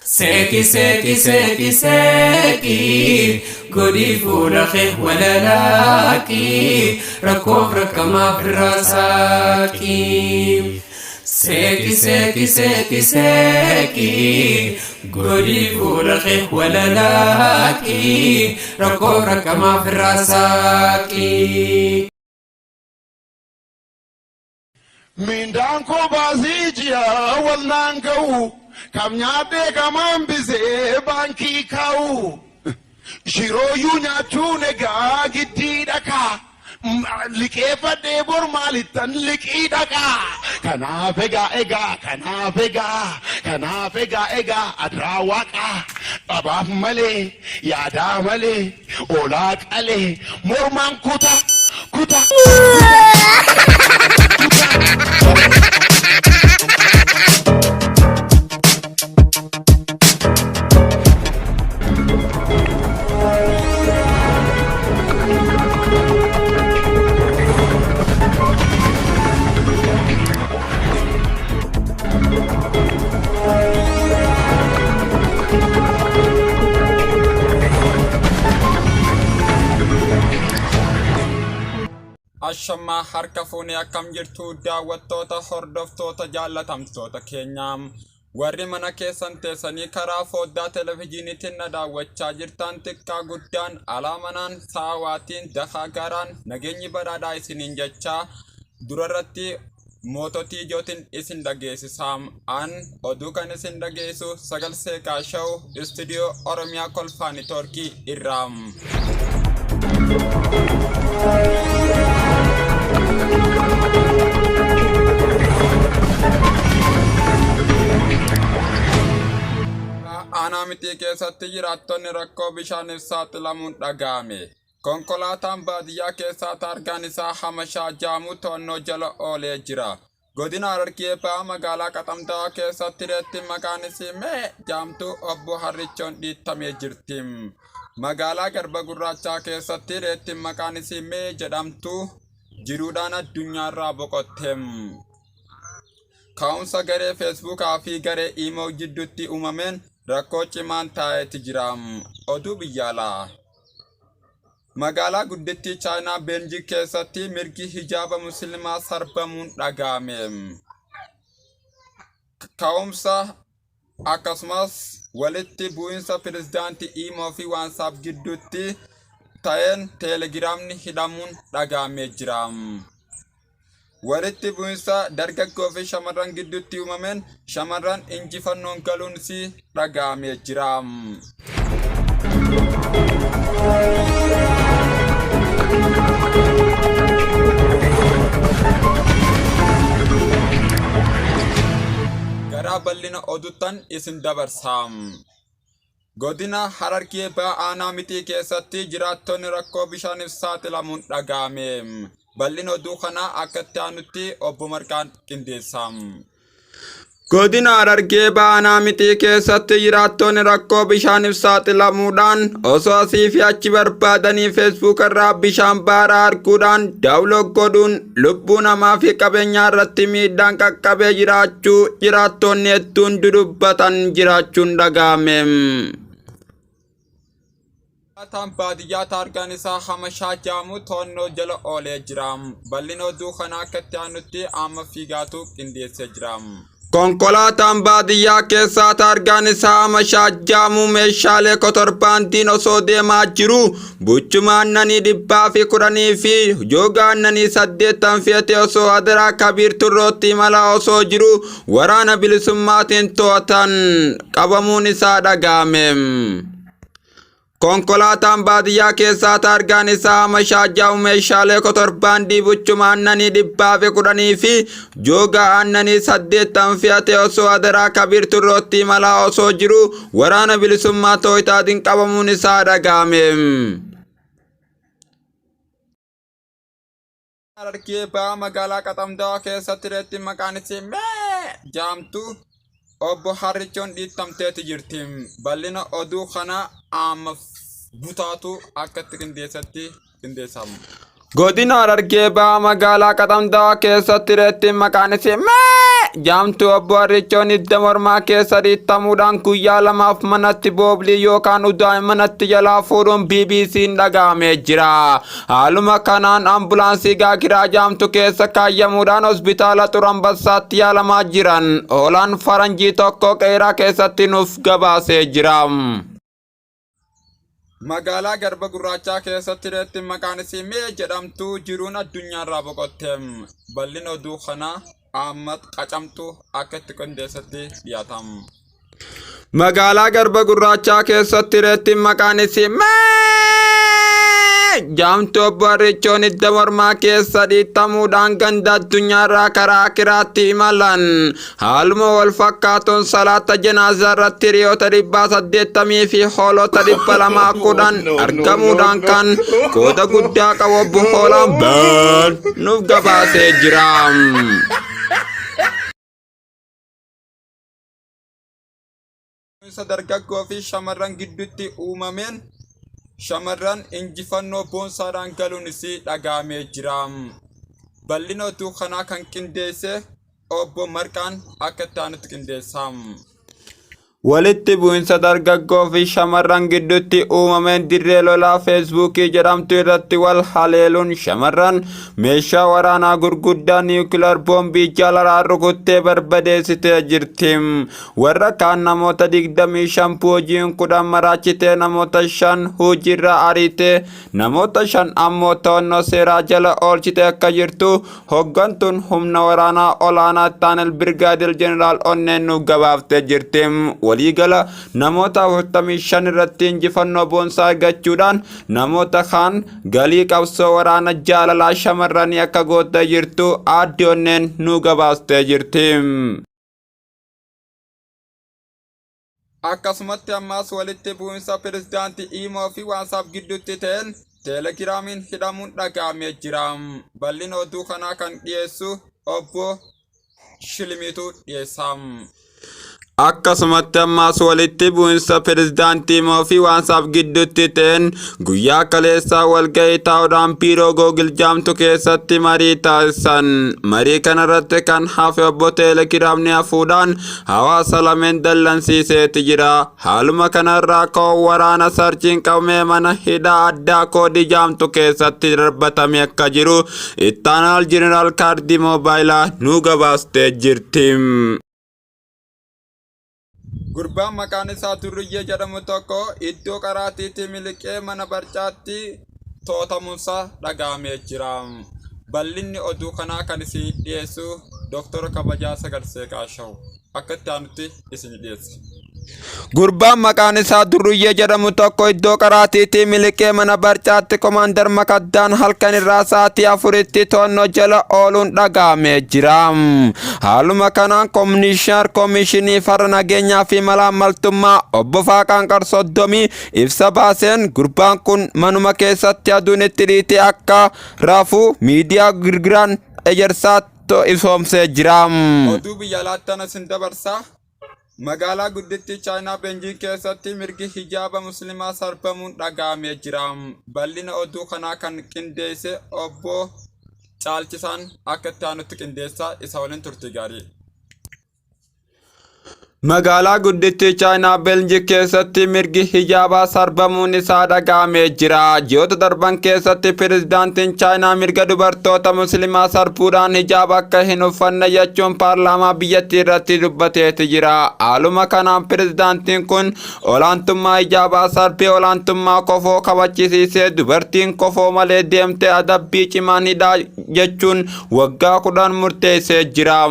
Seeqi seeqi seeqi seeqi godhii fuula kee walalaaqi rakkoof rakkamaaf irraa saaqi. Seeqi seeqi seeqi seeqi godhii fuula kee walalaaqi rakkoof rakkamaaf irraa saaqi. Mindaan koo baasii ji'a wal naan ga'u kam nyaadhee kam hambisee baankii kaa'u. Shirooyyuu nyaachuun egaa giddii dhakaa. Liqeeffadhee bor maalittan liqii dhaqaa. Kanaaf egaa egaa kanaaf egaa kanaaf egaa egaa adraa waaqaa dhabaaf malee yaadaa malee olaa qalee mormaan kuta kuta Ashamaa harka fuunee akkam jirtu daawwattoota hordoftoota jaallatamtoota keenyaa warri mana keessan teessanii karaa foddaa televezyiiniitiin na daawwachaa jirtan xiqqaa guddaan alaa manaan saawaatiin dakaa garaan nageenyi badhaadhaa isiniin jechaa durarratti moototii ijootiin isin dhageessisaa an oduu kan isin dhageessu sagal seeqaa show istuudiyoo oromiyaa kolfaa niitoorkii irraa. Aanaa mixii keessatti jiraattonni rakkoo bishaaniif saaxilamuun dhaga'ame. Konkolaataan baadiyyaa keessaa taargaan isaa Hamashaa Jaamuu to'annoo jala oolee jira. Godina Harargee Bahaa magaalaa Qaxamtaa keessatti reetti maqaan isii Mee Jaamtuu obbo Harrichoon dhiittamee jirti. Magaalaa Garba Gurraachaa keessatti reetti maqaan isii Mee jedhamtu jiruudhaan addunyaarraa boqotte. Ka'umsa garee Feesbuukaa fi garee Iimoo gidduutti uumameen rakkoo cimaan taa'eeti jira. Oduu biyya alaa. Magaalaa guddittii Chaayinaa Beenjing keessatti mirgi hijaaba musliimaa sarbamuun dhaga'ame. Ka'umsa akkasumas walitti bu'insa pirezidaantii Iimoo fi Waansaap gidduutti ta'een teelegiraamni hidhamuun dhaga'amee jira. Walitti bu'insa dargaggoo fi shamarran gidduutti uumameen shamarran injifannoon galuunis dhaga'amee jira. Garaa bal'ina oduttan isin dabarsa. Godina Harargee Bahaa Aanaa Mixii keessatti jiraattonni rakkoo bishaaniif saaxilamuun dhaga'ame. Bal'ina oduu kanaa akka itti aanutti obbo Marqaan qindeessa. Godina Harargee Bahaa Aanaa Mixii keessatti jiraattonni rakkoo bishaaniif saaxilamuudhaan osoo asii fi achi barbaadanii feesbuuk irraa bishaan baaraa arguudhaan daawulood godhuun lubbuu namaa fi qabeenyaa irratti miidhaan qaqqabee jiraachuu jiraattonni hedduun dudubbatan jiraachuun dhaga'ame. Konkolaataan baadiyyaa taargaan isaa Hamashaa Jaamuu to'annoo jala oolee jira. Bal'ina oduu kanaa akka itti aanutti amma fiigaatu qindeessee jira. Konkolaataan baadiyyaa keessaa taargaan isaa Hamashaa Jaamuu meeshaalee kotorbaandiin osoo deemaa jiru buchuma aannanii 110 fi jooga aannanii 80 fe'atee osoo Adaraa Kabiir Turrootti imalaa osoo jiru waraana bilisummaatiin to'atan qabamuun isaa dhaga'ame. Konkolaataan baadiyyaa keessaa taargaan isaa Hamashaa Jaa'u meeshaalee kotorbaandii buchuma aannanii 110 fi jooga aannanii 80 fe'atee osoo Adaraa Kabiir Turrootti imalaa osoo jiru waraana bilisummaa tooyitaatiin qabamuun isaa dhaga'ame. Harargee Bahaa magaalaa Qaxamdawaa keessatti reetti maqaan isii Mee jaamtu obbo Harrichoon dhiittamteeti jirti. Bal'ina oduu kana amma butaatu akka itti qindeessatti qindeessamu. Godina Harargee Bahaa magaalaa Qaxamdawaa keessatti reetti maqaan isii Mee Jaamtuu obbo Harrichoon hidda mormaa keessa dhiittamuudhaan guyyaa lamaaf manatti booblii yookaan udaa manatti jalaa fuudhuun BBC'n dhaga'amee jira. Haaluma kanaan ambulaansii gaagiraa jaamtu keessa kaayyamuudhaan hospitaala Xurambassaatti yaalamaa jiran hoolaan faranjii tokko qeeraa keessatti nuuf gabaasee jira. Magaalaa Garba Gurraachaa keessatti reetti maqaan isii Mee jedhamtu jiruun addunyaarraa boqotte. Bal'ina oduu kanaa Ahmad Qacamtu akka itti qindeessetti dhiyaatam. Magaalaa Garba Gurraachaa keessatti reettiin maqaan isii Mee jaamtu obbo Harrichoon hidda mormaa keessa dhiittamuudhaan ganda addunyaarraa karaa akiraatti imalan. Haaluma wal fakkaatuun salaata janaazaa irratti hiriyoota 180 fi hoolota 210 argamuudhaan kan qooda guddaa qabu obbo Hoolaan Baan nuuf gabaasee jira. Isa dargaggoo fi shamarran gidduutti uumameen shamarran injifannoo boonsaadhaan galuun isii dhaga'amee jira. Bal'ina oduu kanaa kan qindeesse obbo Marqaan akka itti aanutti qindeessa. Walitti bu'insa dargaggoo fi shamarran gidduutti uumameen dirree lolaa feesbuukii jedhamtu irratti wal haleeluun shamarran meeshaa waraanaa gurguddaa niwukilar boombii jaalalaan rukuttee barbadeessitee jirti. Warra kaan namoota 25 boojiin 10 maraachitee namoota 5 hojiirra ariitee namoota 5 ammoo to'annoo seeraa jala oolchitee akka jirtu hoggantuun humna waraanaa olaanaa Taanel Birgaadir Jeneraal Onneen nuuf gabaaftee jirti. Waliigala namoota 45 irratti injifannoo boonsaa argachuudhaan namoota kaan galii qabsoo waraana jaalalaa shamarranii akka goottee jirtu aadde Onneen nu gabaastee jirti. Akkasumatti ammaas walitti bu'insa pirezidaantii Iimoo fi Waansaap gidduutti ta'een teelegiraamiin hidhamuun dhaga'amee jira. Bal'ina oduu kanaa kan dhiyeessu obbo Shilimiitu dhiyeessa. Akkasumatti ammaas walitti bu'insa pirezidaantii Iimoo fi Waansaap gidduutti ta'een guyyaa kaleessaa walgahii taa'uudhaan biiroo Googil jaamtu keessatti marii taasisan. Marii kanarratti kan hafe obbo Teelegiraamni hafuudhaan hawaasa lameen dallansiiseeti jira. Haaluma kanarraa ka'uun waraana sarchiin qabamee mana hidhaa addaa koodii jaamtu keessatti darbatame akka jiru ittaanaal jeneraal kaardii moobaayilaa nu gabaastee jirti. Gurbaan maqaan isaa Turriyyee jedhamu tokko iddoo qaraatiitti miliqee mana barcaatti to'atamuunsaa dhaga'amee jira. Bal'inni oduu kanaa kan isin dhiyeessu Dooktora Kabajaa Sagalsee Qaashaw akka itti aanutti isin dhiyeessa. Gurbaan maqaan isaa Durruyyee jedhamu tokko iddoo qaraatiitti miliqee mana barcaatti komaandar Makaddaan halkan irraa sa'aatii 4tti to'annoo jala ooluun dhaga'amee jira. Haaluma kanaan Komishinar Komishinii Farra Nageenyaa fi Malaammaltummaa obbo Faaqaan Qarsoddomii ibsa baaseen gurbaan kun manuma keessatti aduun itti dhiitee akka rafu miidiyaa girgiraan ejersaatti ifoomsee jira. Oduu biyya alaatti ana isin dabarsaa. Magaalaa guddittii Chaayinaa Beenjiing keessatti mirgi hijaaba musliimaa sarbamuun dhaga'amee jira. Bal'ina oduu kanaa kan qindeesse obbo Caalchisaan akka itti aanutti qindeessaa isa waliin turtii gaarii. Magaalaa guddittii Chaayinaa Beeljik keessatti mirgi hijaabaa sarbamuun isaa dhaga'amee jira. Ji'oota darban keessatti pirezidaantiin Chaayinaa mirga dubartoota musliimaa sarbuudhaan hijaaba akka hin uffanne jechuun paarlaamaa biyyattii irratti dubbateeti jira. Haaluma kanaan pirezidaantiin kun olaantummaa hijaabaa sarbee olaantummaa kofoo kabachisiisee dubartiin kofoo malee deemte adabbii cimaan hidhaa jechuun waggaa 10 murteessee jira.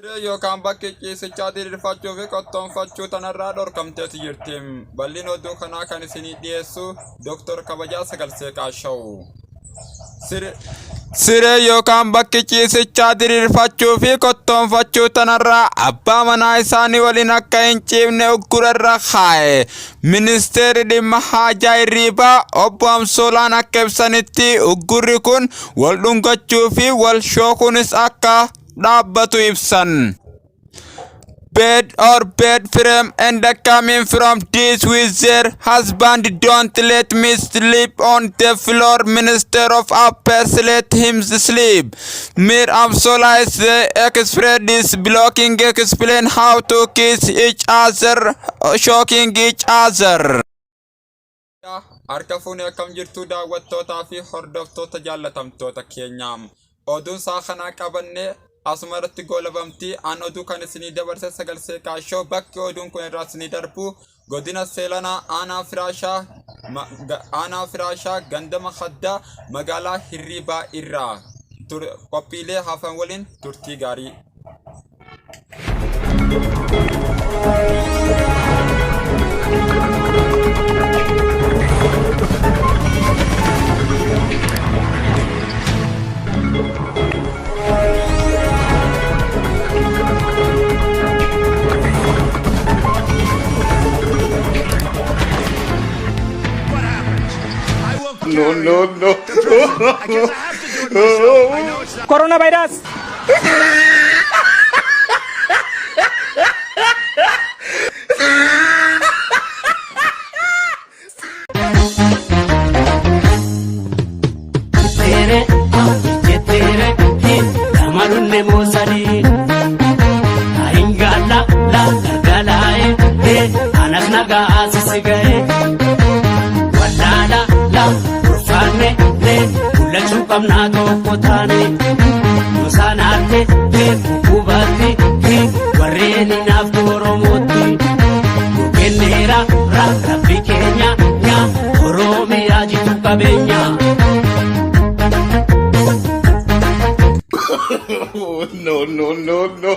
Siree yookaan bakki ciisichaa diriirfachuu fi qottoonfachuu tanarraa dhorkamteeti jirti. Bal'ina oduu kanaa kan isinii dhiyeessu Dooktor Kabajaa Sagalsee Qaashaw. Siree yookaan bakki ciisichaa diriirfachuu fi qottoonfachuu tanarraa abbaa manaa isaanii waliin akka hin ciifne uggura irra kaa'e. Ministeerri dhimma haajaa hirriibaa obbo Amsoolaan akka ibsanitti uggurri kun wal dhungachuu fi wal shookuunis akka dhaabbatu ibsan. bed or bed frame and coming from this with their husband. Don't let me sleep on the floor. Minister of Affairs, let him sleep. Mir Absola is the expert is blocking explain how to kiss each other, shocking each other. Harka fuunee akkam jirtu daawwattootaa fi hordoftoota jaallatamtoota keenyaa. Oduun isaa kanaa qabannee asuma irratti goolabamti. An oduu kan isinii dabarse sagalsee kaashoo bakki oduun kun irraa isinii darbu godina Seelanaa aanaa Firaashaa gandama Khaddaa magaalaa Hirriibaa irraa qophiilee hafan waliin turtii gaarii. What happens? I will No, carry no, no. the president. I guess I have to do it myself. I know it's not. Coronavirus. Jettere, jettere, lamalunne moosanii. Ahingaala, la gargalaaye, anas nagaa asisi ga'e. Wallaala, la ulfaanne, le mul'achuu qabnaa tokko taane. Musaanaatti, kukubaatti, warreen naaftu Oromootti. Nu kenneera, rabbi keenya, nya Oromiyaa jitu qabeenya. No, no, no, no.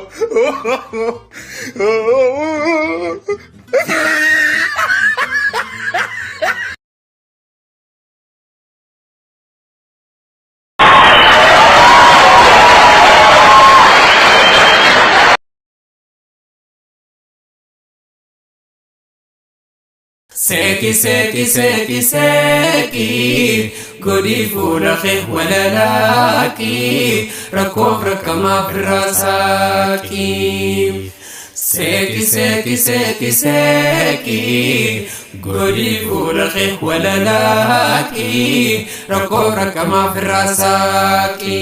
Seeki, seeki, seeki, seeki, godhii fuula kee walalaaqi, rakkoof rakkamaaf irraa saaqi. Seeki, seeki, seeki, seeki, godhii fuula kee walalaaqi, rakkoof rakkamaaf irraa saaqi.